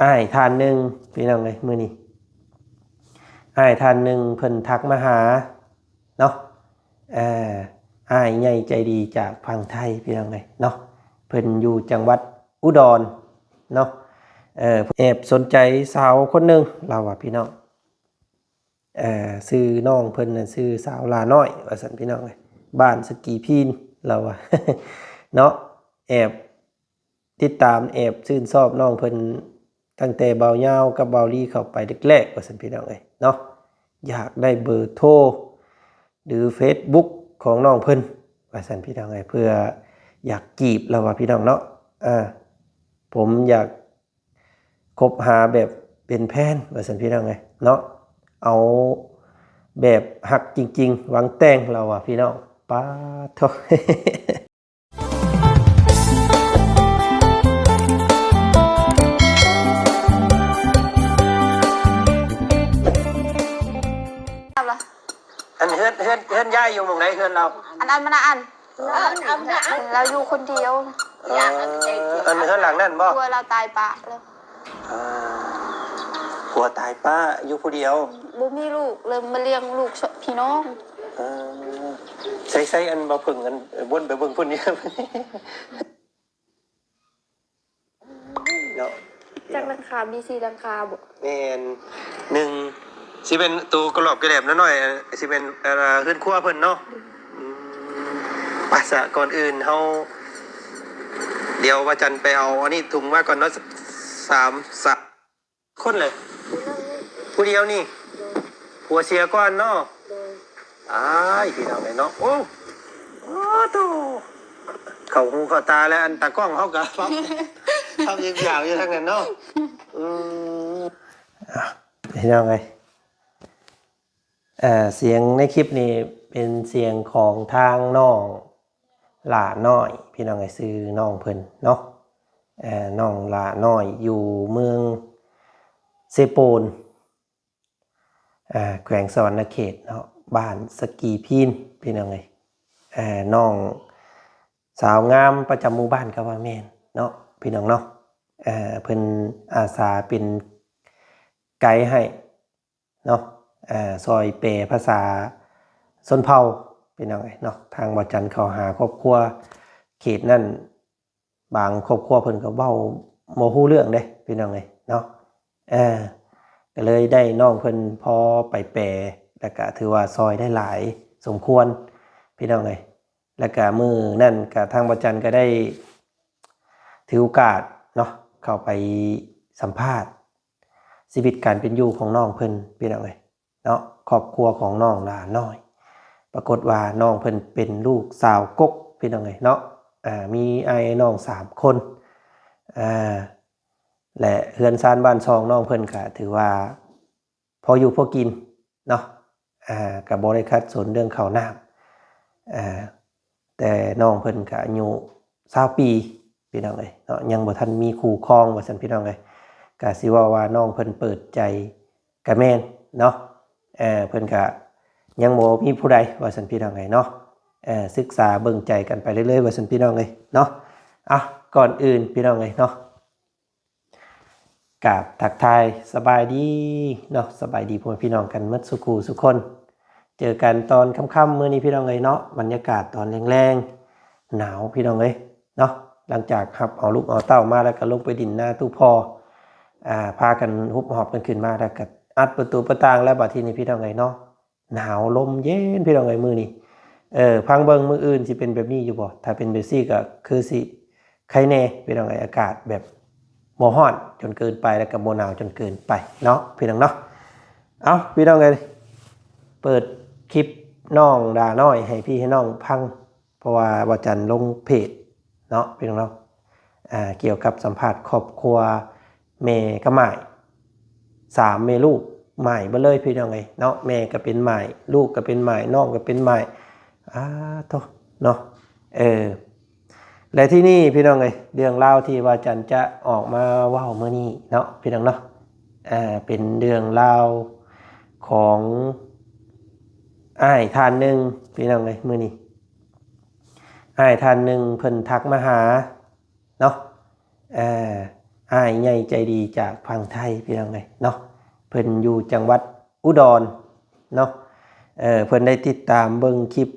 ອ້າຍທ່ານໜຶ່ງ ພີ່ນ້ອງເອີຍ ມື້ນີ້ ອ້າຍທ່ານໜຶ່ງເພິ່ນທັກມາຫາເນາະ ເອີ ອ້າຍໃຫຍ່ໃຈດີຈາກຝັ່ງໄທ ພີ່ນ້ອງເອີຍເນາະ ເພິ່ນຢູ່ຈັງຫວັດອຸດອນເນາະ ເອີ ແອບສົນໃຈສາວຄົນໜຶ່ງ ລາວວ່າ ພີ່ນ້ອງ ເອີ ຊື່ນ້ອງເພິ່ນນະຊື່ສາວຫຼ້ານ້ອຍ ວ່າຊັ້ນ ພີ່ນ້ອງເອີຍ ບ້ານສະກີພີນ ລາວວ່າເນາະ ແອບ ຕິດຕາມແອບຊື່ນຊອບນ້ອງເພິ່ນຕັ້ງແຕ່ບ່າວຍາວກັບບ່າວລີເຂົ້າໄປແລກໆ ວ່າຊັ້ນ ພີ່ນ້ອງເອີຍເນາະ ຢາກໄດ້ເບີໂທ ຫຼື ເຟສບຸກຂອງນ້ອງເພິ່ນ ວ່າຊັ້ນ ພີ່ນ້ອງເອີຍ ເພື່ອຢາກຈີບ ລາວວ່າ ພີ່ນ້ອງເນາະ ອາ ຜົມຢາກຄົບຫາແບບເປັນແຟນ ວ່າຊັ້ນ ພີ່ນ້ອງເອີຍເນາະ ເອົາແບບຮັກຈິງໆ ຫວັງແຕ່ງ ລາວວ່າ ພີ່ນ້ອງ ປາດໂທ້. ອັນເຮືອນ ເຮືອນ ເຮືອນຍາຍຢູ່ໝ່ອງໃດເຮືອນລາວ? ອັນ ອັນມະນາອັນ ເອີ ອັນມະນາອັນ ລາວຢູ່ຄົນດຽວ ເອີ ອັນເຮືອນຫຼັງນັ້ນບໍ່? ຜົວລາວຕາຍປະແລ້ວ ອ່າ ຜົວຕາຍປະຢູ່ຜູ້ດຽວ ບໍ່ມີລູກ ເລີຍມາລ້ຽງລູກສອງ ພີ່ນ້ອງ ເອີ ໃສ່ ໃສ່ອັນບໍ່ເພິ່ງ ອັນ ວົນໄປເບິ່ງພຸ້ນນີ້ເນາະ ຈັກຫຼັງຄາ ມີສີ່ຫຼັງຄາບໍ່? ແມ່ນ ໜຶ່ງ ຊິເປັນໂຕກະຫຼອບກະແຫຼບນ້ອຍໆ ຊິເປັນ ເອີ ເຮືອນຄົວເພິ່ນເນາະ ອືມ ໄປຊະ ກ່ອນອື່ນເຮົາ ດຽວວ່າຈັນໄປເອົາອັນນີ້ ຖົງມາກ່ອນເນາະ ສາມ ສາມ ຄົນເລີຍ ຜູ້ດຽວນີ້ ໂດຍ ຜົວເສຍກ່ອນເນາະ ໂດຍ ອ້າຍ ພີ່ນ້ອງເອີຍເນາະ ໂອ້ ໂອ້ໂຕ ເຂົ້າຫູເຂົ້າຕາແລ້ວ ອັນຕາກ້ອງເຮົາກໍຟັງ ຟັງຍາວໆຢູ່ທາງນັ້ນເນາະ ອືມ ອ່ະ ພີ່ນ້ອງເອີຍ ເອີ ສຽງໃນຄລິບນີ້ເປັນສຽງຂອງທາງນ້ອງຫຼ້ານ້ອຍ ພີ່ນ້ອງເອີຍ ຊື່ນ້ອງເພິ່ນເນາະ ເອີ ນ້ອງຫຼ້ານ້ອຍຢູ່ເມືອງເຊໂປນ ເອີ ແຂວງສະຫວັນນະເຂດເນາະ ບ້ານສະກີພີນ ພີ່ນ້ອງເອີຍ ເອີ ນ້ອງສາວງາມປະຈຳໝູ່ບ້ານກໍວ່າແມ່ນເນາະ ພີ່ນ້ອງເນາະ ເອີ ເພິ່ນອາສາເປັນໄກໃຫ້ ເນາະ ເອີ ຊ່ອຍແປພາສາຊົນເຜົ່າ ພີ່ນ້ອງເອີຍເນາະ ທາງບ່າວຈັນເຂົ້າຫາຄອບຄົວເຂດນັ້ນ ບາງຄອບຄົວເພິ່ນກໍເວົ້າບໍ່ຮູ້ເລື່ອງເດ້ ພີ່ນ້ອງເອີຍເນາະ ເອີ ກໍເລີຍໄດ້ນ້ອງເພິ່ນພໍໄປແປ ແລ້ວກະຖືວ່າຊ່ອຍໄດ້ຫຼາຍສົມຄວນ ພີ່ນ້ອງເອີຍ ແລ້ວກະມື້ນັ້ນກະທາງບ່າວຈັນກະໄດ້ຖືໂອກາດເນາະ ເຂົ້າໄປສຳພາດຊີວິດການເປັນຢູ່ຂອງນ້ອງເພິ່ນ ພີ່ນ້ອງເອີຍເນາະ ຄອບຄົວຂອງນ້ອງຫຼ້ານ້ອຍ ປາກົດວ່ານ້ອງເພິ່ນເປັນລູກສາວກົກ ພີ່ນ້ອງເອີຍເນາະ ອ່າ ມີອ້າຍນ້ອງສາມຄົນ ອ່າ ແລະ ເຮືອນຊານບ້ານຊ່ອງນ້ອງເພິ່ນກະຖືວ່າ ພໍຢູ່ພໍກິນເນາະ ອ່າ ກໍບໍ່ໄດ້ຂັດສົນເລື່ອງເຂົ້ານ້ຳ ອ່າ ແຕ່ນ້ອງເພິ່ນກໍອາຍຸຊາວປີ ພີ່ນ້ອງເອີຍເນາະ ຍັງບໍ່ທັນມີຄູ່ຄອງວ່າຊັ້ນ ພີ່ນ້ອງເອີຍ ກໍຊິເວົ້າວ່ານ້ອງເພິ່ນເປີດໃຈກໍແມ່ນເນາະ ເອີ ເພິ່ນກໍຍັງບໍ່ມີຜູ້ໃດວ່າຊັ້ນ ພີ່ນ້ອງເອີຍເນາະ ເອີ ສຶກສາເບິ່ງໃຈກັນໄປເລື້ອຍໆ ວ່າຊັ້ນ ພີ່ນ້ອງເອີຍເນາະ ເອົ້າ ກ່ອນອື່ນ ພີ່ນ້ອງເອີຍເນາະ ກາບທັກທາຍສະບາຍດີເນາະ ສະບາຍດີພໍ່ແມ່ພີ່ນ້ອງກັນໝົດສູ່ຄູ່ສູ່ຄົນ ເຈີກັນຕອນຄ່ຳໆ ມື້ນີ້ ພີ່ນ້ອງເອີຍເນາະ ບັນຍາກາດຕອນແລງໆ ໜາວ ພີ່ນ້ອງເອີຍເນາະ ຫຼັງຈາກຮັບເອົາລູກເອົາເຕົ້າມາແລ້ວກໍລົງໄປດິນນາຕູ້ພໍ່ ອ່າ ພາກັນຮຸບຫອບກັນຂຶ້ນມາ ແລ້ວກໍອັດປະຕູປະຕ່າງແລ້ວ ບາດທີນີ້ ພີ່ນ້ອງເອີຍເນາະ ໜາວ ລົມເຢັນ ພີ່ນ້ອງເອີຍ ມື້ນີ້ ເອີ ຟັງເບິ່ງມື້ອື່ນຊິເປັນແບບນີ້ຢູ່ບໍ່? ຖ້າເປັນແບບຊີ້ກໍຄືຊິໄຄແນ່ ພີ່ນ້ອງເອີຍ ອາກາດແບບບໍ່ຮ້ອນຈົນເກີນໄປ ແລ້ວກໍບໍ່ໜາວຈົນເກີນໄປເນາະ ພີ່ນ້ອງເນາະ ເອົ້າ ພີ່ນ້ອງເອີຍ ເປີດຄລິບນ້ອງຫຼ້ານ້ອຍໃຫ້ພີ່ໃຫ້ນ້ອງຟັງ ເພາະວ່າບ່າວຈັນລົງເພຈເນາະ ພີ່ນ້ອງເນາະ ອ່າ ກ່ຽວກັບສຳພາດຄອບຄົວແມ່ກັບໝ້າຍ ສາມແມ່ລູກໝ້າຍເບິດເລີຍ ພີ່ນ້ອງເອີຍເນາະ ແມ່ກໍເປັນໝ້າຍ ລູກກໍເປັນໝ້າຍ ນ້ອງກໍເປັນໝ້າຍ ອາໂທ້ເນາະ ເອີ ແລະ ທີ່ນີ້ ພີ່ນ້ອງເອີຍ ເລື່ອງລາວທີ່ບ່າວຈັນຈະອອກມາເວົ້າມື້ນີ້ເນາະ ພີ່ນ້ອງເນາະ ເປັນເລື່ອງລາວຂອງອ້າຍທ່ານໜຶ່ງ ພີ່ນ້ອງເອີຍ ມື້ນີ້ ອ້າຍທ່ານໜຶ່ງເພິ່ນທັກມາຫາເນາະ ເອີ ອ້າຍໃຫຍ່ໃຈດີຈາກຝັ່ງໄທ ພີ່ນ້ອງເອີຍເນາະ. ເພິ່ນຢູ່ຈັງຫວັດອຸດອນເນາະ. ເອີ ເພິ່ນໄດ້ຕິດຕາມເບິ່ງຄລິບ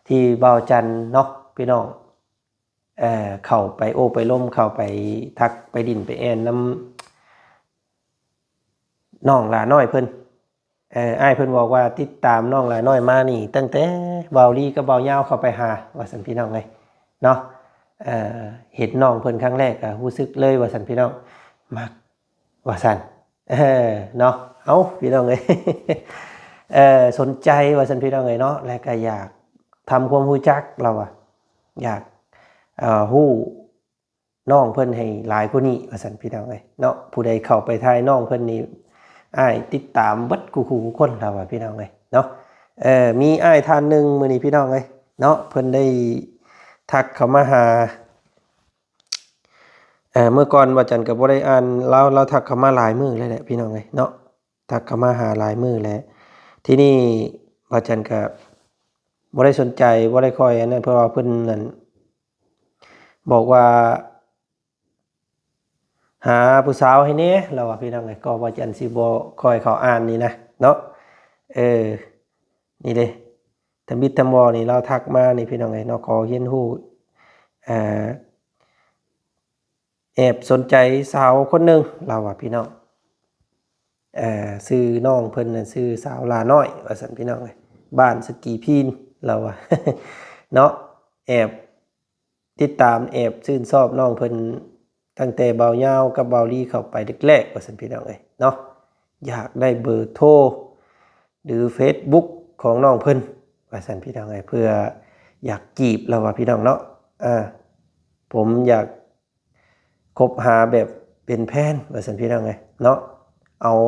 ທີ່ບ່າວຈັນເນາະ ພີ່ນ້ອງ ເອີ ເຂົ້າໄປໂອ້ໄປລົມ ເຂົ້າໄປທັກໄປດິນໄປແອ່ນນຳນ້ອງຫຼ້ານ້ອຍເພິ່ນ. ເອີ ອ້າຍເພິ່ນບອກວ່າຕິດຕາມນ້ອງຫຼ້ານ້ອຍມານີ້ ຕັ້ງແຕ່ບ່າວລີກັບບ່າວຍາວເຂົ້າໄປຫາ ວ່າຊັ້ນ ພີ່ນ້ອງເອີຍເນາະ. ເອີ ເຫັນນ້ອງເພິ່ນຄັ້ງແລກກໍຮູ້ສຶກເລີຍ ວ່າຊັ້ນ ພີ່ນ້ອງ ມັກ ວ່າຊັ້ນ ເອີ ເນາະ. ເອົ້າ ພີ່ນ້ອງເອີຍ ເອີ ສົນໃຈ ວ່າຊັ້ນ ພີ່ນ້ອງເອີຍເນາະ ແລະກໍຢາກທຳຄວາມຮູ້ຈັກ ລາວວ່າ ຢາກ ເອີ ຮູ້ນ້ອງເພິ່ນໃຫ້ຫຼາຍກວ່ານີ້ ວ່າຊັ້ນ ພີ່ນ້ອງເອີຍເນາະ. ຜູ້ໃດເຂົ້າໄປຖ່າຍນ້ອງເພິ່ນນີ້ ອ້າຍຕິດຕາມເບິດຄູ່ຜູ້ຄົນ ລາວວ່າ ພີ່ນ້ອງເອີຍເນາະ. ເອີ ມີອ້າຍທ່ານໜຶ່ງມື້ນີ້ ພີ່ນ້ອງເອີຍເນາະ ເພິ່ນໄດ້ທັກເຂົ້າມາຫາ ເອີ ເມື່ອກ່ອນບ່າວຈັນກໍບໍ່ໄດ້ອ່ານລາວ ລາວທັກເຂົ້າມາຫຼາຍມື້ແລ້ວແຫຼະ ພີ່ນ້ອງເອີຍເນາະ. ທັກເຂົ້າມາຫາຫຼາຍມື້ແລ້ວ ທີນີ້ບ່າວຈັນກໍບໍ່ໄດ້ສົນໃຈ ບໍ່ໄດ້ຄ່ອຍອັນນັ້ນ ເພາະວ່າເພິ່ນນັ້ນບອກວ່າ ຫາຜູ້ສາວໃຫ້ແດ່ ລາວວ່າ ພີ່ນ້ອງເອີຍ. ກໍບ່າວຈັນຊິບໍ່ຄ່ອຍເຂົ້າອ່ານນີ້ນະເນາະ. ເອີ ນີ້ເດ້ ທຳອິດທຳວໍນີ້ ລາວທັກມານີ້ ພີ່ນ້ອງເອີຍເນາະ ຂໍຮຽນຮູ້ ເອີ ແອບສົນໃຈສາວຄົນໜຶ່ງ ລາວວ່າ ພີ່ນ້ອງ ເອີ ຊື່ນ້ອງເພິ່ນນະ ຊື່ສາວຫຼ້ານ້ອຍ ວ່າຊັ້ນ ພີ່ນ້ອງເອີຍ ບ້ານສະກີພີນ ລາວວ່າເນາະ. ແອບຕິດຕາມ ແອບຊື່ນຊອບນ້ອງເພິ່ນ ຕັ້ງແຕ່ບ່າວຍາວກັບບ່າວລີເຂົ້າໄປແລກໆ ວ່າຊັ້ນ ພີ່ນ້ອງເອີຍເນາະ. ຢາກໄດ້ເບີໂທ ຫຼື ເຟສບຸກຂອງນ້ອງເພິ່ນ ວ່າຊັ້ນ ພີ່ນ້ອງເອີຍ ເພື່ອຢາກຈີບ ລາວວ່າ ພີ່ນ້ອງເນາະ. ອາ ຜົມຢາກຄົບຫາແບບເປັນແຟນ ວ່າຊັ້ນ ພີ່ນ້ອງເອີຍເນາະ ເອົາ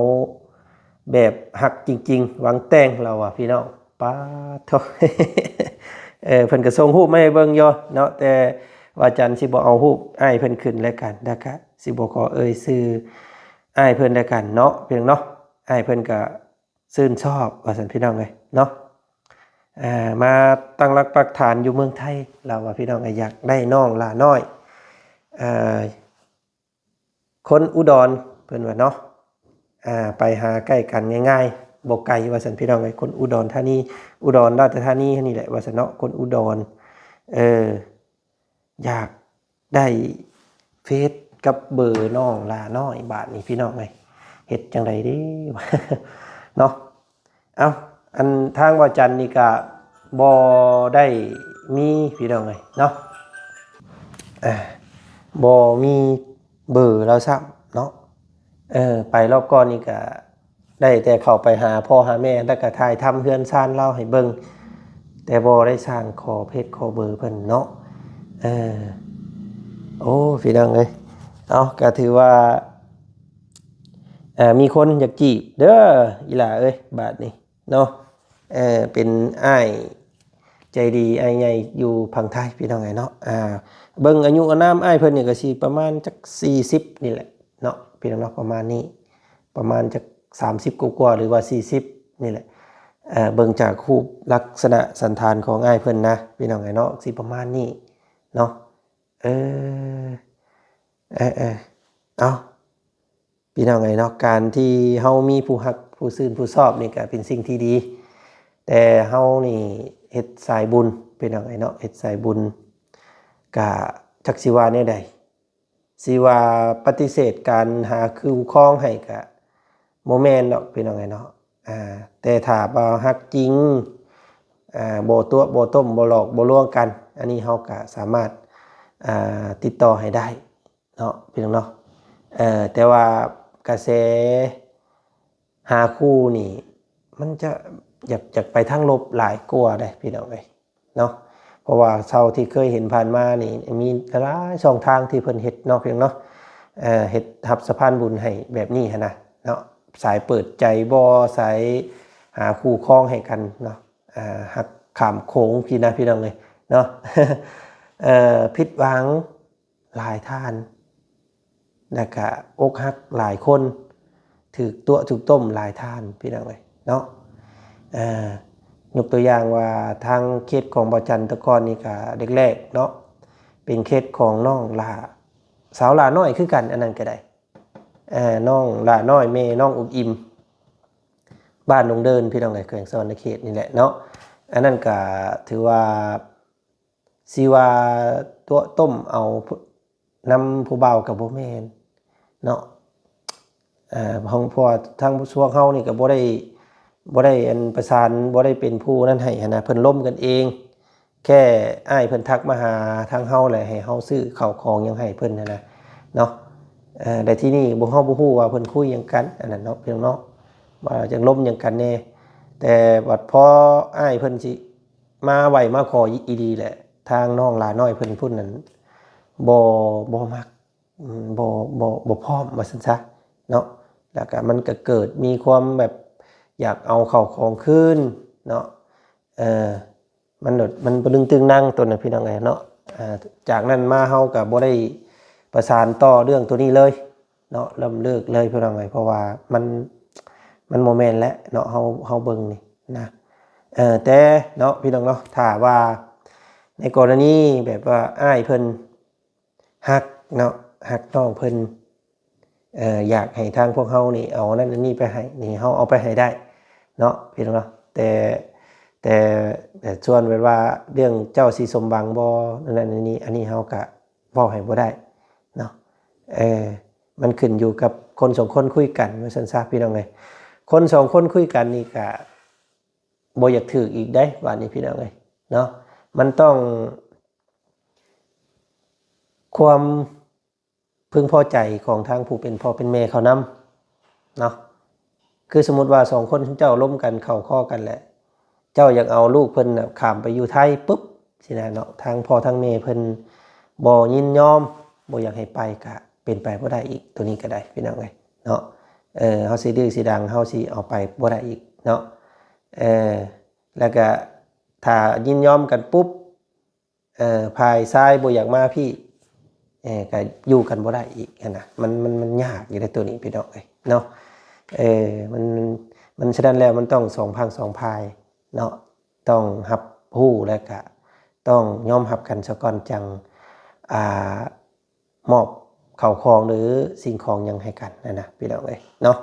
ແບບຮັກຈິງໆ ຫວັງແຕ່ງ ລາວວ່າ ພີ່ນ້ອງ. ປາດໂທ້ ເອີ ເພິ່ນກໍສົ່ງຮູບມາໃຫ້ເບິ່ງຢູ່ເນາະ ແຕ່ບ່າວຈັນຊິບໍ່ເອົາຮູບອ້າຍເພິ່ນຂຶ້ນແລ້ວກັນ ແລ້ວກະຊິບໍ່ຂໍເອີ່ຍຊື່ອ້າຍເພິ່ນແລ້ວກັນເນາະ ພີ່ນ້ອງເນາະ. ອ້າຍເພິ່ນກະ ຊື່ນຊອບ ວ່າຊັ້ນ ພີ່ນ້ອງເອີຍເນາະ. ເອີ ມາຕັ້ງຫຼັກປັກຖານຢູ່ເມືອງໄທ ລາວວ່າ ພີ່ນ້ອງເອີຍ ຢາກໄດ້ນ້ອງຫຼ້ານ້ອຍ ເອີ ຄົນອຸດອນ ເພິ່ນວ່າເນາະ. ເອີ ໄປຫາໃກ້ກັນງ່າຍໆ ບໍ່ໄກ ວ່າຊັ້ນ ພີ່ນ້ອງເອີຍ ຄົນອຸດອນທານີ ອຸດອນລາຊະທານີນີ້ແຫຼະ ວ່າຊັ້ນເນາະ ຄົນອຸດອນ. ເອີ ຢາກໄດ້ເຟສກັບເບີນ້ອງຫຼ້ານ້ອຍ ບາດນີ້ ພີ່ນ້ອງເອີຍ ເຮັດຈັ່ງໃດເດ ເນາະ. ເອົ້າ ອັນທາງບ່າວຈັນນີ້ກະບໍ່ໄດ້ມີ ພີ່ນ້ອງເອີຍເນາະ ເອີ ບໍ່ມີເບີລາວຊ້ຳເນາະ. ເອີ ໄປລອບກ່ອນນີ້ກະ ໄດ້ແຕ່ເຂົ້າໄປຫາພໍ່ຫາແມ່ ແລ້ວກະຖ່າຍທຳເຮືອນຊານລາວໃຫ້ເບິ່ງ ແຕ່ບໍ່ໄດ້ສ້າງຂໍເຟສຂໍເບີເພິ່ນເນາະ. ເອີ ໂອ້ ພີ່ນ້ອງເອີຍ ເອົາ ກະຖືວ່າ ເອີ ມີຄົນຢາກຈີບເດີ ອີ່ຫຼ້າເອີຍ ບາດນີ້ເນາະ. ເອີ ເປັນອ້າຍໃຈດີ ອ້າຍໃຫຍ່ຢູ່ຝັ່ງໄທ ພີ່ນ້ອງເອີຍເນາະ. ອ່າ ເບິ່ງອາຍຸອານາມອ້າຍເພິ່ນນີ້ກໍຊິປະມານຈັກສີ່ສິບນີ້ແຫຼະເນາະ ພີ່ນ້ອງເນາະ ປະມານນີ້ ປະມານຈັກສາມສິບກວ່າໆ ຫຼືວ່າສີ່ສິບນີ້ແຫຼະ. ເອີ ເບິ່ງຈາກຮູບລັກສະນະສັນຖານຂອງອ້າຍເພິ່ນນະ ພີ່ນ້ອງເອີຍເນາະ ຊິປະມານນີ້ເນາະ. ເອີ ເອີ ເອີ ເອົ້າ ພີ່ນ້ອງເອີຍເນາະ ການທີ່ເຮົາມີຜູ້ຮັກຜູ້ຊື່ນຜູ້ຊອບນີ້ກໍເປັນສິ່ງທີ່ດີ ແຕ່ເຮົານີ້ເຮັດສາຍບຸນ ພີ່ນ້ອງເອີຍເນາະ ເຮັດສາຍບຸນ ກະຈັກຊິວ່າແນວໃດ ຊິວ່າປະຕິເສດການຫາຄູ່ຄອງໃຫ້ກະບໍ່ແມ່ນດອກ ພີ່ນ້ອງເອີຍເນາະ. ອ່າ ແຕ່ຖ້າວ່າຮັກຈິງ ອ່າ ບໍ່ຕົວະບໍ່ຕົ້ມ ບໍ່ຫຼອກບໍ່ລວງກັນ ອັນນີ້ເຮົາກະສາມາດ ອ່າ ຕິດຕໍ່ໃຫ້ໄດ້ ເນາະ ພີ່ນ້ອງເນາະ. ເອີ ແຕ່ວ່າກະແສຫາຄູ່ນີ້ ມັນຈະຢາກ ຢາກໄປທາງລົບຫຼາຍກວ່າເດ້ ພີ່ນ້ອງເອີຍເນາະ. ເພາະວ່າເທົ່າທີ່ເຄີຍເຫັນຜ່ານມານີ້ ມີຫຼາຍຊ່ອງທາງທີ່ເພິ່ນເຮັດເນາະ ພີ່ນ້ອງເນາະ. ເອີ ເຮັດຮັບສະພານບຸນໃຫ້ແບບນີ້ຫັ້ນນະເນາະ ສາຍເປີດໃຈບໍ່ ສາຍຫາຄູ່ຄອງໃຫ້ກັນເນາະ ອ່າ ຮັກຂ້າມໂຂງພີ້ນະ ພີ່ນ້ອງເອີຍເນາະ. ເອີ ຜິດຫວັງ ຫຼາຍທ່ານ ແລ້ວກະອົກຫັກຫຼາຍຄົນ ຖືກຕົວະຖືກຕົ້ມຫຼາຍທ່ານ ພີ່ນ້ອງເອີຍເນາະ. ເອີ ຍົກຕົວຢ່າງວ່າທາງເຄສຂອງບ່າວຈັນແຕ່ກ່ອນນີ້ກະແລກໆເນາະ ເປັນເຄສຂອງນ້ອງຫຼ້າ ສາວຫຼ້ານ້ອຍຄືກັນ ອັນນັ້ນກໍໄດ້ ເອີ ນ້ອງຫຼ້ານ້ອຍ ແມ່ນ້ອງອຸມອິມ ບ້ານດົງເດີນ ພີ່ນ້ອງເອີຍ ແຂວງສະຫວັນນະເຂດນີ້ແຫຼະເນາະ. ອັນນັ້ນກໍຖືວ່າ ຊິວ່າຕົວະຕົ້ມເອົານຳຜູ້ບ່າວກໍບໍ່ແມ່ນເນາະ ເອີ ເພາະວ່າທາງພວກເຮົານີ້ກໍບໍ່ໄດ້ ບໍ່ໄດ້ອັນປະສານ ບໍ່ໄດ້ເປັນຜູ້ນັ້ນໃຫ້ຫັ້ນນະ ເພິ່ນລົມກັນເອງ. ແຄ່ອ້າຍເພິ່ນທັກມາຫາທາງເຮົາ ແລະ ໃຫ້ເຮົາຊື້ເຂົ້າຂອງຫຍັງໃຫ້ເພິ່ນຫັ້ນນະເນາະ. ເອີ ແລະ ທີ່ນີ້ພວກເຮົາບໍ່ຮູ້ວ່າເພິ່ນຄຸຍຫຍັງກັນ ອັນນັ້ນເນາະ ພີ່ນ້ອງເນາະ ວ່າຈະລົມຫຍັງກັນແດ່. ແຕ່ບັດພໍອ້າຍເພິ່ນຊິມາໄຫວ້ມາຂໍອີ່ຫຼີແຫຼະ ທາງນ້ອງຫຼ້ານ້ອຍເພິ່ນພຸ້ນນັ້ນ ບໍ່ ບໍ່ມັກ ອືມ ບໍ່ ບໍ່ ບໍ່ພ້ອມວ່າຊັ້ນຊະເນາະ. ແລ້ວກໍມັນກໍເກີດມີຄວາມແບບຢາກເອົາເຂົ້າຂອງຄືນເນາະ ເອີ ມັນ ມັນບໍ່ດຶງຕຶງນັງຕົວນັ້ນ ພີ່ນ້ອງເອີຍເນາະ. ເອີ ຈາກນັ້ນມາເຮົາກໍບໍ່ໄດ້ປະສານຕໍ່ເລື່ອງຕົວນີ້ເລີຍເນາະ ລຳເລີກເລີຍ ພີ່ນ້ອງເອີຍ ເພາະວ່າມັນ ມັນບໍ່ແມ່ນແຫຼະເນາະ ເຮົາ ເຮົາເບິ່ງນີ້ນະ. ເອີ ແຕ່ເນາະ ພີ່ນ້ອງເນາະ ຖ້າວ່າໃນກໍລະນີແບບວ່າອ້າຍເພິ່ນ ຮັກເນາະ ຮັກນ້ອງເພິ່ນ ເອີ ຢາກໃຫ້ທາງພວກເຮົານີ້ເອົາອັນນັ້ນອັນນີ້ໄປໃຫ້ນີ້ ເຮົາເອົາໄປໃຫ້ໄດ້ເນາະ ພີ່ນ້ອງເນາະ. ແຕ່ ແຕ່ ແຕ່ສ່ວນແບບວ່າເລື່ອງເຈົ້າຊິສົມຫວັງບໍ່ ອັນນັ້ນອັນນີ້ ອັນນີ້ເຮົາກະເວົ້າໃຫ້ບໍ່ໄດ້ເນາະ. ເອີ ມັນຂຶ້ນຢູ່ກັບຄົນສອງຄົນຄຸຍກັນວ່າຊັ້ນຊະ ພີ່ນ້ອງເອີຍ. ຄົນສອງຄົນຄຸຍກັນນີ້ກະບໍ່ຢາກຖືກອີກເດ້ ບາດນີ້ ພີ່ນ້ອງເອີຍເນາະ. ມັນຕ້ອງ ຄວາມເພິ່ງພໍໃຈຂອງທາງຜູ້ເປັນພໍ່ເປັນແມ່ເຂົານຳເນາະ. ຄືສົມມຸດວ່າສອງຄົນເຈົ້າລົມກັນເຂົ້າຄໍກັນແຫຼະ ເຈົ້າຢາກເອົາລູກເພິ່ນນະຂ້າມໄປຢູ່ໄທປຶບຊີ້ນະເນາະ ທາງພໍ່ທາງແມ່ເພິ່ນບໍ່ຍິນຍອມ ບໍ່ຢາກໃຫ້ໄປ ກະເປັນໄປບໍ່ໄດ້ອີກ ໂຕນີ້ກະໄດ້ ພີ່ນ້ອງເອີຍເນາະ. ເອີ ເຮົາຊິດື້ຊິດັງ ເຮົາຊິເອົາໄປບໍ່ໄດ້ອີກເນາະ. ເອີ ແລ້ວກະຖ້າຍິນຍອມກັນປຸບ ເອີ ຝ່າຍຊາຍບໍ່ຢາກມາພີ້ ເອີ ກໍຢູ່ກັນບໍ່ໄດ້ອີກຫັ້ນນະ. ມັນ ມັນ ມັນຍາກຢູ່ໃນໂຕນີ້ ພີ່ນ້ອງເອີຍເນາະ. ເອີ ມັນ ມັນ ສະນັ້ນແລ້ວມັນຕ້ອງສອງຝັ່ງສອງຝ່າຍເນາະ ຕ້ອງຮັບຮູ້ ແລະກະຕ້ອງຍອມຮັບກັນສາກ່ອນ ຈັ່ງ ອ່າ ມອບເຂົ້າຂອງ ຫຼື ສິ່ງຂອງຫຍັງໃຫ້ກັນຫັ້ນນະ ພີ່ນ້ອງເອີຍເນາະ.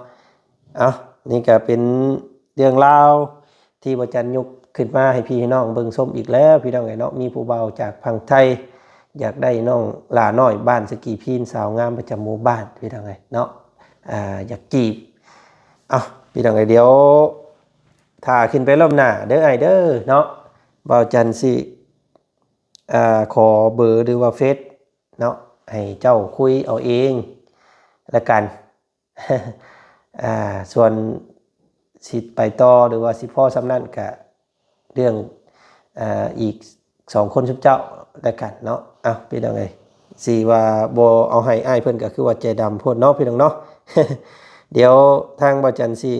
ເອົາ ນີ້ກໍເປັນເລື່ອງລາວທີ່ບ່າວຈັນຍົກຂຶ້ນມາໃຫ້ພີ່ໃຫ້ນ້ອງເບິ່ງຊົມອີກແລ້ວ ພີ່ນ້ອງເອີຍເນາະ. ມີຜູ້ບ່າວຈາກຝັ່ງໄທ ຢາກໄດ້ນ້ອງຫຼ້ານ້ອຍບ້ານສະກີພີນ ສາວງາມປະຈຳໝູ່ບ້ານ ພີ່ນ້ອງເອີຍເນາະ ອ່າ ຢາກຈີບ. ເອົາ ພີ່ນ້ອງເອີຍ ດຽວຖ້າຂຶ້ນໄປລອບໜ້າເດີອ້າຍເດີເນາະ ບ່າວຈັນຊິ ອ່າ ຂໍເບີ ຫຼືວ່າເຟສ ເນາະ ໃຫ້ເຈົ້າຄຸຍເອົາເອງລະກັນ. ອ່າ ສ່ວນຊິໄປຕໍ່ ຫຼືວ່າຊິພໍສ່ຳນັ້ນ ກະເລື່ອງ ອ່າ ອີກສອງຄົນຊຸມເຈົ້າລະກັນເນາະ. ເອົາ ພີ່ນ້ອງເອີຍ ຊິວ່າບໍ່ເອົາໃຫ້ອ້າຍເພິ່ນ ກໍຄືວ່າໃຈດຳໂພດເນາະ ພີ່ນ້ອງເນາະ. ດຽວທາງບ່າວຈັນຊິ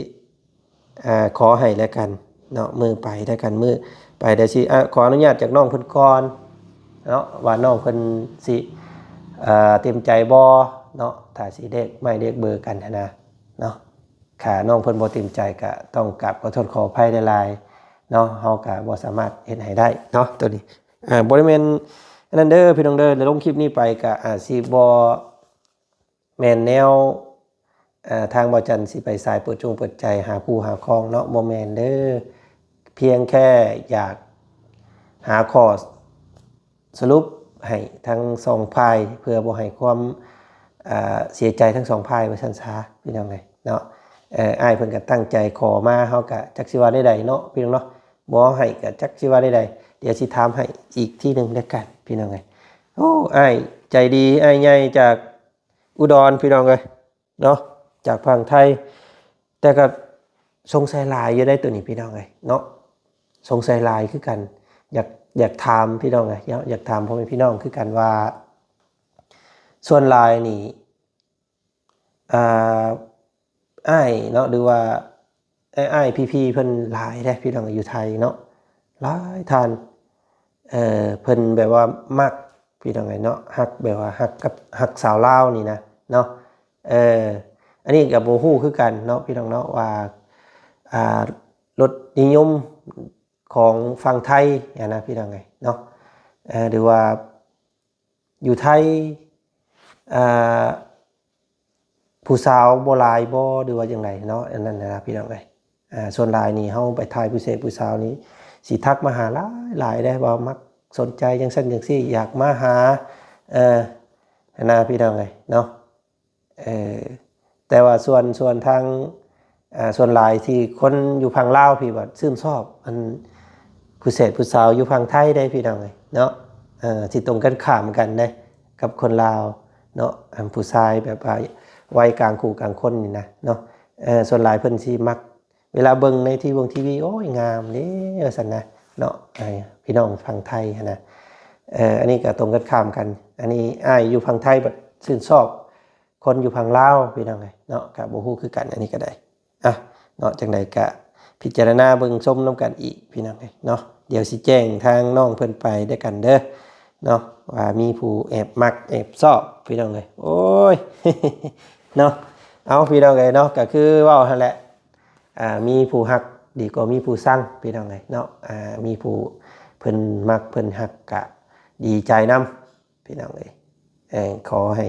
ອ່າ ຂໍໃຫ້ແລະກັນເນາະ ມື້ໄປແລະກັນ ມື້ໄປໄດ້ຊິ ອ່າ ຂໍອະນຸຍາດຈາກນ້ອງເພິ່ນກ່ອນເນາະ ວ່ານ້ອງເພິ່ນຊິ ເອີ ເຕັມໃຈບໍ່ເນາະ ຖ້າຊິແລກໄມ້ແລກເບີກັນຫັ້ນນະເນາະ. ຖ້ານ້ອງເພິ່ນບໍ່ເຕັມໃຈ ກະຕ້ອງກາບຂໍໂທດຂໍອະໄພຫຼາຍໆເນາະ ເຮົາກະບໍ່ສາມາດເຮັດໃຫ້ໄດ້ເນາະ ໂຕນີ້. ອ່າ ບໍ່ໄດ້ແມ່ນອັນນັ້ນເດີ ພີ່ນ້ອງເດີ ແລະ ລົງຄລິບນີ້ໄປ ກະອາດຊິບໍ່ ແມ່ນແນວ ເອີ ທາງບ່າວຈັນຊິໄປສາຍເປີດຈົງເປີດໃຈຫາຄູ່ຫາຄອງເນາະ ບໍ່ແມ່ນເດີ. ພຽງແຄ່ຢາກຫາຂໍ້ສະຫຼຸບໃຫ້ທັງສອງຝ່າຍ ເພື່ອບໍ່ໃຫ້ຄວາມ ເອີ ເສຍໃຈທັງສອງຝ່າຍວ່າຊັ້ນຊະ ພີ່ນ້ອງເອີຍເນາະ. ເອີ ອ້າຍເພິ່ນກໍຕັ້ງໃຈຂໍມາ ເຮົາກໍຈັກຊິວ່າແນວໃດເນາະ ພີ່ນ້ອງເນາະ ບໍ່ໃຫ້ກໍຈັກຊິວ່າແນວໃດ. ດຽວຊິຖາມໃຫ້ອີກທີໜຶ່ງແລ້ວກັນ ພີ່ນ້ອງເອີຍ. ໂອ້ ອ້າຍໃຈດີ ອ້າຍໃຫຍ່ຈາກ ອຸດອນ ພີ່ນ້ອງເອີຍເນາະ ຈາກຝັ່ງໄທ ແຕ່ກໍສົງໄສຫຼາຍຢູ່ໃດ໋ໂຕນີ້ ພີ່ນ້ອງເອີຍເນາະ ສົງໄສຫຼາຍຄືກັນ. ຢາກ ຢາກຖາມ ພີ່ນ້ອງເອີຍເນາະ ຢາກຖາມພໍ່ແມ່ພີ່ນ້ອງຄືກັນວ່າ ສ່ວນຫຼາຍນີ້ ອ່າ ອ້າຍເນາະ ຫຼືວ່າອ້າຍໆ ພີ່ໆ ເພິ່ນຫຼາຍເດ້ ພີ່ນ້ອງເອີຍ ຢູ່ໄທເນາະ ຫຼາຍທ່ານ ເອີ ເພິ່ນແບບວ່າມັກ ພີ່ນ້ອງເອີຍເນາະ ຮັກແບບວ່າຮັກກັບ ຮັກສາວລາວນີ້ນະເນາະ. ເອີ ອັນນີ້ກໍບໍ່ຮູ້ຄືກັນເນາະ ພີ່ນ້ອງເນາະ ວ່າ ອ່າ ລົດນິຍົມຂອງຝັ່ງໄທຫັ້ນນະ ພີ່ນ້ອງເອີຍເນາະ ເອີ ຫຼືວ່າ ຢູ່ໄທ ອ່າ ຜູ້ສາວບໍ່ຫຼາຍບໍ່ ຫຼືວ່າຈັ່ງໃດເນາະ ອັນນັ້ນນະພີ່ນ້ອງເອີຍ. ອ່າ ສ່ວນຫຼາຍນີ້ເຮົາໄປຖ່າຍຜູ້ແສບຜູ້ສາວນີ້ ຊິທັກມາຫາຫຼາຍໆເດ້ ວ່າມັກສົນໃຈຈັ່ງຊັ້ນຈັ່ງຊີ້ ຢາກມາຫາ ເອີ ຫັ້ນນະພີ່ນ້ອງເອີຍເນາະ. ເອີ ແຕ່ວ່າສ່ວນ ສ່ວນທາງ ອ່າ ສ່ວນຫຼາຍທີ່ຄົນຢູ່ຝັ່ງລາວພີ້ວ່າຊື່ນຊອບອັນຜູ້ແສບຜູ້ສາວຢູ່ຝັ່ງໄທເດ້ພີ່ນ້ອງເອີຍເນາະ. ເອີ ຊິຕົງກັນຂ້າມກັນເດ້ກັບຄົນລາວເນາະ ອັນຜູ້ຊາຍແບບວ່າໄວກາງຄູ່ກາງຄົນນີ້ນະເນາະ. ເອີ ສ່ວນຫຼາຍເພິ່ນຊິມັກ ເວລາເບິ່ງໃນທີວົງທີວີ ໂອ້ຍ ງາມເດ້ວ່າຊັ້ນນະເນາະ ໃຫ້ພີ່ນ້ອງຝັ່ງໄທຫັ້ນນະ. ເອີ ອັນນີ້ກໍຕົງກັນຂ້າມກັນ ອັນນີ້ອ້າຍຢູ່ຝັ່ງໄທບັດຊື່ນຊອບ ຄົນຢູ່ຝັ່ງລາວພີ່ນ້ອງເອີຍເນາະ ກໍບໍ່ຮູ້ຄືກັນ ອັນນີ້ກໍໄດ້. ອ່ະ ເນາະ ຈັ່ງໃດກະພິຈາລະນາເບິ່ງຊົມນຳກັນອີກພີ່ນ້ອງເອີຍເນາະ. ດຽວຊິແຈ້ງທາງນ້ອງເພິ່ນໄປດ້ວຍກັນເດີເນາະ ວ່າມີຜູ້ແອບມັກແອບຊອບພີ່ນ້ອງເອີຍ. ໂອ້ຍ ເນາະ ເອົາພີ່ນ້ອງເອີຍເນາະ ກໍຄືເວົ້າຫັ້ນແຫຼະ ອ່າ ມີຜູ້ຮັກດີກວ່າມີຜູ້ຊັງພີ່ນ້ອງເອີຍເນາະ. ອ່າ ມີຜູ້ເພິ່ນມັກເພິ່ນຮັກກະດີໃຈນຳ ພີ່ນ້ອງເອີຍ. ເອີ ຂໍໃຫ້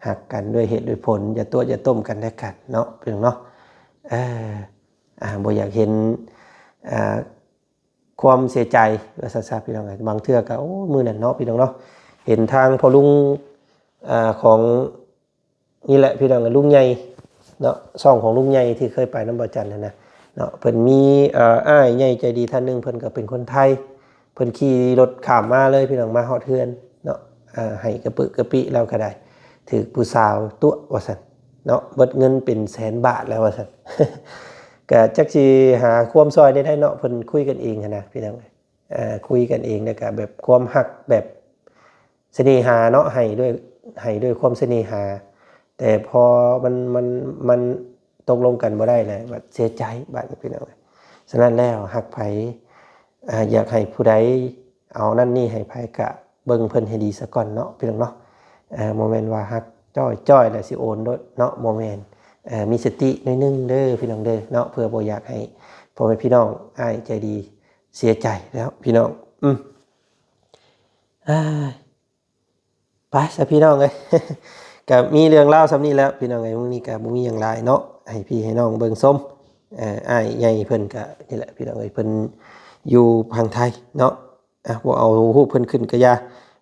ຮັກກັນດ້ວຍເຫດດ້ວຍຜົນ ຢ່າຕົວະຢ່າຕົ້ມກັນແລະກັນເນາະ ພີ່ນ້ອງເນາະ. ເອີ ອ່າ ບໍ່ຢາກເຫັນ ອ່າ ຄວາມເສຍໃຈວ່າຊັ້ນຊະ ພີ່ນ້ອງເອີຍ. ບາງເທື່ອກໍ ໂອ້ ມື້ນັ້ນເນາະ ພີ່ນ້ອງເນາະ ເຫັນທາງພໍ່ລຸງ ອ່າ ຂອງ ນີ້ແຫຼະພີ່ນ້ອງ ລຸງໃຫຍ່ເນາະ ຊ່ອງຂອງລຸງໃຫຍ່ທີ່ເຄີຍໄປນຳບ່າວຈັນຫັ້ນນະເນາະ. ເພິ່ນມີ ເອີ ອ້າຍໃຫຍ່ໃຈດີທ່ານໜຶ່ງ ເພິ່ນກໍເປັນຄົນໄທ ເພິ່ນຂີ່ລົດຂ້າມມາເລີຍພີ່ນ້ອງ ມາຮອດເຮືອນເນາະ. ອ່າ ໃຫ້ກະປຶກະປິລາວກໍໄດ້ ຖືກຜູ້ສາວຕົວະວ່າຊັ້ນເນາະ ເບິດເງິນເປັນແສນບາດແລ້ວວ່າຊັ້ນ. ກະຈັກຊິຫາຄວາມຊ່ອຍໄດ້ໃດເນາະ ເພິ່ນຄຸຍກັນເອງຫັ້ນນະພີ່ນ້ອງ. ເອີ ຄຸຍກັນເອງ ແລ້ວກະແບບຄວາມຮັກແບບ ສະເໜຫາເນາະ ໃຫ້ດ້ວຍ ໃຫ້ດ້ວຍຄວາມສະເໜຫາ ແຕ່ພໍມັນ ມັນ ມັນຕົກລົງກັນບໍ່ໄດ້ແລ້ວ ບັດເສຍໃຈບາດນີ້ພີ່ນ້ອງ. ສະນັ້ນແລ້ວ ຮັກໃຜ ອ່າ ຢາກໃຫ້ຜູ້ໃດເອົານັ້ນນີ້ໃຫ້ໃຜ ກະເບິ່ງເພິ່ນໃຫ້ດີສາກ່ອນເນາະ ພີ່ນ້ອງເນາະ. ເອີ ບໍ່ແມ່ນວ່າຮັກຈ້ອຍໆ ແລ້ວຊິໂອນໂລດເນາະ ບໍ່ແມ່ນ. ເອີ ມີສະຕິໜ້ອຍໜຶ່ງເດີ ພີ່ນ້ອງເດີເນາະ ເພື່ອບໍ່ຢາກໃຫ້ພໍ່ແມ່ພີ່ນ້ອງ ອ້າຍໃຈດີເສຍໃຈແລ້ວ ພີ່ນ້ອງ. ອືມ ອ້າຍ ໄປຊະພີ່ນ້ອງເອີຍ ກະມີເລື່ອງລາວສ່ຳນີ້ແຫຼະພີ່ນ້ອງເອີຍ. ມື້ນີ້ກະບໍ່ມີຫຍັງຫຼາຍເນາະ ໃຫ້ພີ່ໃຫ້ນ້ອງເບິ່ງຊົມ. ເອີ ອ້າຍໃຫຍ່ເພິ່ນກະນີ້ແຫຼະພີ່ນ້ອງເອີຍ ເພິ່ນຢູ່ຝັ່ງໄທເນາະ. ອ່ະ ບໍ່ເອົາຮູບເພິ່ນຂຶ້ນກະຢ່າ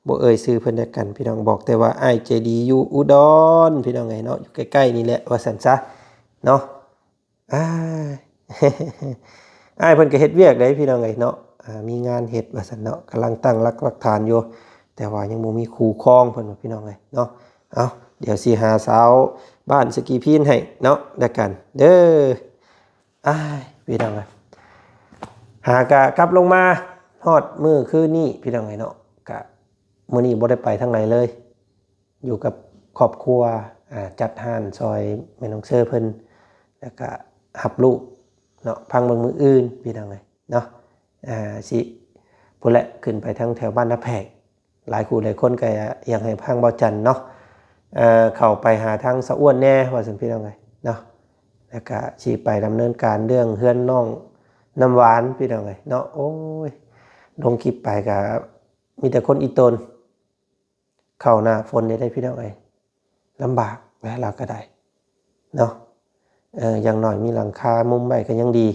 ບໍ່ເອີ່ຍຊື່ເພິ່ນແລ້ວກັນພີ່ນ້ອງ. ບອກແຕ່ວ່າອ້າຍໃຈດີຢູ່ອຸດອນ ພີ່ນ້ອງເອີຍເນາະ ຢູ່ໃກ້ໆນີ້ແຫຼະວ່າຊັ້ນຊະເນາະ. ອ້າຍ ອ້າຍເພິ່ນກໍເຮັດວຽກເດ້ພີ່ນ້ອງເອີຍເນາະ ອ່າ ມີງານເຮັດວ່າຊັ້ນເນາະ ກຳລັງຕັ້ງຫຼັກປັກຖານຢູ່ ແຕ່ວ່າຍັງບໍ່ມີຄູ່ຄອງເພິ່ນວ່າພີ່ນ້ອງເອີຍເນາະ. ເອົາ ດຽວຊິຫາສາວບ້ານສະກີພີນໃຫ້ເນາະ ແລ້ວກັນເດີ. ອ້າຍ ພີ່ນ້ອງເອີຍ ຫາກະກັບລົງມາຮອດມື້ຄືນນີ້ພີ່ນ້ອງເອີຍເນາະ ກະມື້ນີ້ບໍ່ໄດ້ໄປທາງໃດເລີຍ ຢູ່ກັບຄອບຄົວ ອ່າ ຈັດຮ້ານຊ່ອຍແມ່ນ້ອງເຊີເພິ່ນ ແລ້ວກະຮັບລູກເນາະ ພັງເບິ່ງມື້ອື່ນພີ່ນ້ອງເອີຍເນາະ. ອ່າ ຊິພຸ້ນແຫຼະ ຂຶ້ນໄປທາງແຖວບ້ານນາແພກ ຫຼາຍຄູ່ຫຼາຍຄົນກໍຢາກໃຫ້ທາງບ່າວຈັນເນາະ ເຂົ້າໄປຫາທາງສາວອ້ວນແດ່ວ່າຊັ້ນພີ່ນ້ອງເອີຍເນາະ. ແລ້ວກະຊິໄປດຳເນີນການເລື່ອງເຮືອນນ້ອງນ້ຳຫວານພີ່ນ້ອງເອີຍເນາະ. ໂອ້ຍ ລົງຄລິບໄປກະມີແຕ່ຄົນອີ່ຕົນ ເຂົ້າໜ້າຝົນນີ້ໄດ໋ພີ່ນ້ອງເອີຍ ລຳບາກແຫຼະ ລາວກໍໄດ້ເນາະ. ເອີ ຢ່າງໜ້ອຍມີຫຼັງຄາມຸມໄວ້ກໍຍັງດີ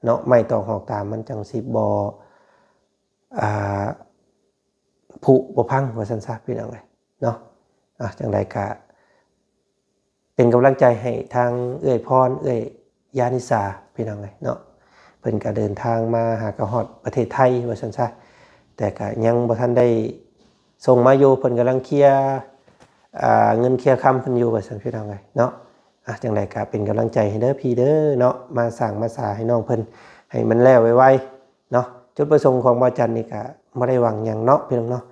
ເນາະ ໄມ້ຕອກຫອກຕາມມັນຈັ່ງຊິບໍ່ ອ່າ ຜຸບໍ່ພັງວ່າຊັ້ນຊະພີ່ນ້ອງເອີຍເນາະ. ອ່ະ ຈັ່ງໃດກະ ເປັນກຳລັງໃຈໃຫ້ທາງເອື້ອຍພອນ ເອື້ອຍຢານິສາ ພີ່ນ້ອງເອີຍເນາະ. ເພິ່ນກະເດີນທາງມາຫາກະຮອດປະເທດໄທວ່າຊັ້ນຊະ ແຕ່ກະຍັງບໍ່ທັນໄດ້ສົ່ງມາຢູ່ ເພິ່ນກຳລັງເຄຍ ອ່າ ເງິນເຄຍຄຳເພິ່ນຢູ່ວ່າຊັ້ນ ພີ່ນ້ອງເອີຍເນາະ. ອ່ະ ຈັ່ງໃດກະເປັນກຳລັງໃຈໃຫ້ເດີພີ່ເດີເນາະ ມາສ້າງມາສາໃຫ້ນ້ອງເພິ່ນໃຫ້ມັນແລ້ວໄວໆເນາະ. ຈຸດປະສົງຂອງບ່າວຈັນນີ້ກະບໍ່ໄດ້ຫວັງຫຍັງເນາະ ພີ່ນ້ອງເນາະ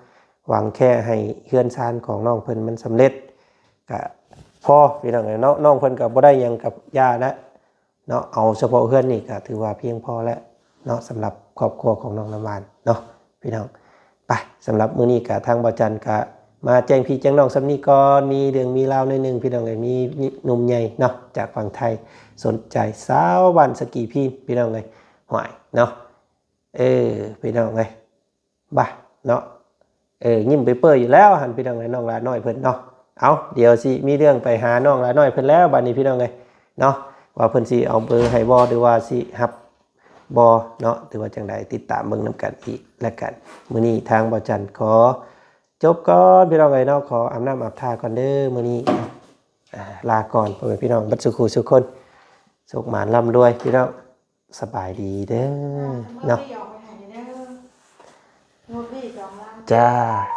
ຫວັງແຄ່ໃຫ້ເຮືອນຊານຂອງນ້ອງເພິ່ນມັນສຳເລັດ ກະພໍພີ່ນ້ອງເອີຍເນາະ. ນ້ອງເພິ່ນກະບໍ່ໄດ້ຫຍັງກັບຍ່າແລ້ວເນາະ ເອົາສະເພາະເຮືອນນີ້ກະຖືວ່າພຽງພໍແລ້ວເນາະ ສຳລັບຄອບຄົວຂອງນ້ອງນ້ຳຫວານເນາະ ພີ່ນ້ອງ. ໄປ ສຳລັບມື້ນີ້ກະທາງບ່າວຈັນກະມາແຈ້ງພີ່ແຈ້ງນ້ອງສ່ຳນີ້ກ່ອນ ມີເລື່ອງມີລາວໜ້ອຍໜຶ່ງ ພີ່ນ້ອງເອີຍ. ມີ ມີໜຸ່ມໃຫຍ່ເນາະ ຈາກຝັ່ງໄທ ສົນໃຈສາວບ້ານສະກີພີນ ພີ່ນ້ອງເອີຍ. ຫວາຍເນາະ ເອີ ພີ່ນ້ອງເອີຍ ບາເນາະ ເອີ ຍິ້ມເປີຍໆຢູ່ແລ້ວຫັ້ນ ພີ່ນ້ອງເອີຍ ນ້ອງຫຼ້ານ້ອຍເພິ່ນເນາະ. ເອົາ ດຽວຊິມີເລື່ອງໄປຫານ້ອງຫຼານ້ອຍເພິ່ນແລ້ວ ບາດນີ້ພີ່ນ້ອງເອີຍເນາະ ວ່າເພິ່ນຊິເອົາເບີໃຫ້ບໍ່ ຫຼືວ່າຊິຮັບບໍ່ເນາະ ຫຼືວ່າຈັ່ງໃດ ຕິດຕາມເບິ່ງນຳກັນອີກແລ້ວກັນ. ມື້ນີ້ທາງບ່າວຈັນຂໍຈົບກ່ອນພີ່ນ້ອງເອີຍເນາະ ຂໍອາບນ້ຳອາບທ່າກ່ອນເດີມື້ນີ້ ອ່າ ລາກ່ອນພໍ່ແມ່ພີ່ນ້ອງເບິດສູ່ຄູ່ສູ່ຄົນ ໂຊກໝານລ່ຳລວຍພີ່ນ້ອງ ສະບາຍດີເດີເນາະ ຈ້າ.